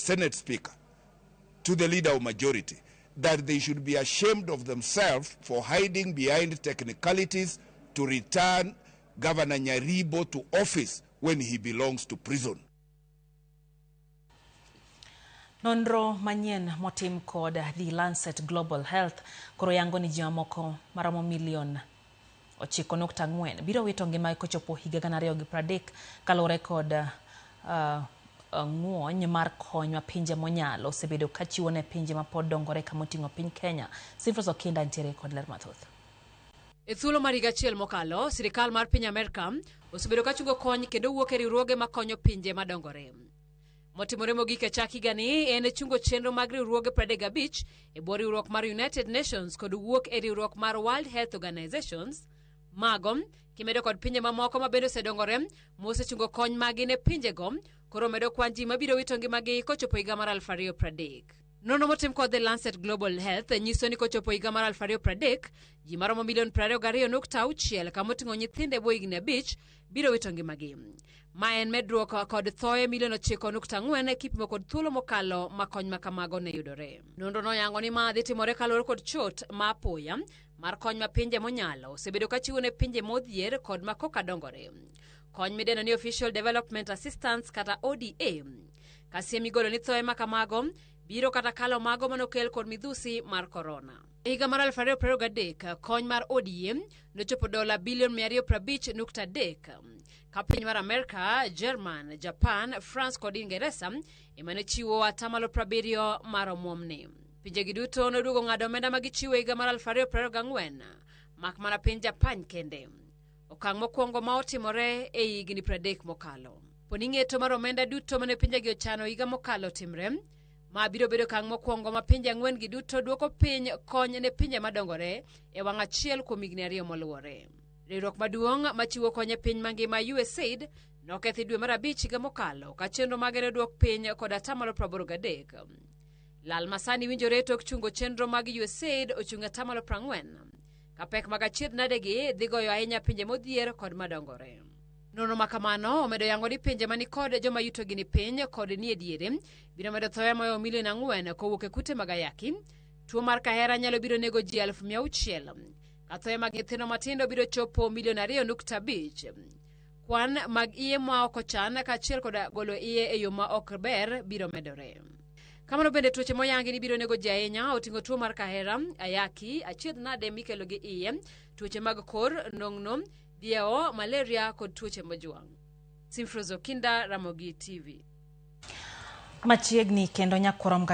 Senate Speaker, to the leader of majority, that they should be ashamed of themselves for hiding behind technicalities to return Governor Nyaribo to office when he belongs to prison. Nonro manyien motim kod The Lancet Global Health koro yango ni ji mamoko maromo milion 9.4 biro wito ngimagi kochopo higa 2030 kaluwore kod ng'uony mar kony ma pinje monyalo osebedo kachiwo ne pinje mapod dongore kamoting'o piny Kenya. Simfros Okinda nitiere kod ler mathoth. E thuolo mar higa achiel mokalo, sirikal mar piny Amerka osebedo ka chungo kony kendo wuok e riwruoge makonyo pinje madongore. Motimore mogik e chak higani en chungo chenro mag riwruoge 35 e bwo riwruok mar United Nations kod wuok e riwruok mar World Health Organizations. Mago kimedo kod pinje mamoko ma bende osedongore mosechungo kony magi ne pinjego koro medo kwan ji mabiro wito ngimagi kochopo higa mar 2030. Nonro motim kod The Lancet Global Health nyiso ni kochopo higa mar 2030 ji maromo milion 22.6 kamoting'o nyithindo e bwo higni 5 biro wito ngimagi. Ma en medruok kod thoe milion 9.4 kipimo kod thuolo mokalo ma kony ma kamago ne yudore. Nonro noyango ni ma dhi timore kaluwore kod chot ma apoya mar kony ma pinje monyalo osebedo ka chiwo ne pinje modhier kod ma koka dongore. Kony midendo ni Official Development Assistance kata ODA. Kasiem igolo ni thoe ma kamago biro kata kalo mago manokel kod midhusi mar korona. E higa mar 2023, kony mar ODA nochopo dola bilion 250.3 ka piny mar Amerka, Jerman, Japan, France kod Ingeresa ema ne chiwo atamalo 70 mar omwomni. Pinjegi duto noduogo ng'ado omenda ma gichiwo e higa mar 2024, mak mana piny Japan kende. Okang' mokwongo ma otimore e higni 30 mokalo. Poni ng'eto mar omenda duto mane pinjegi ochano higa mokalo timre, ma biro bedo okang' mokwongo ma pinje ang'wen gi duto duoko piny kony ne pinje madongore e wang' achiel kuom higni 2 moluwore. Riwruok maduong' machiwo kony e piny mangima USAID nokethi dwe mar 5 higa mokalo ka chenro mage ne oduok piny kod atamalo 83. Lal masani winjore tok chungo chenro mag USAID ochung' atamalo 40. Ka pek mag achiedh nadegi dhi goyo ahinya pinje modhier kod madongore. Nonro ma kamano omedo yango ni pinje manikod joma yutogi ni piny kod nie diere biro medo thoe moyo milion 4 kowuok e kute mag ayaki. Tuo mar kahera nyalo biro nego ji 600,000. Ka thoe mag nyithindo matindo biro chopo milion 2.5. Kwan mag iye ma ok ochan kaachiel kod golo iye e yo ma ok ber biro medore. Kamano bende tuoche moyangi ni biro nego ji ahinya oting'o tuo mar kahera, ayaki, achiedh nade mikelo gi iye, tuoche mag kor, nong'no, diewo, malaria kod tuoche mojwang'. Simfrozo Kinda, Ramogi TV. Machiegni kendo nyakorom.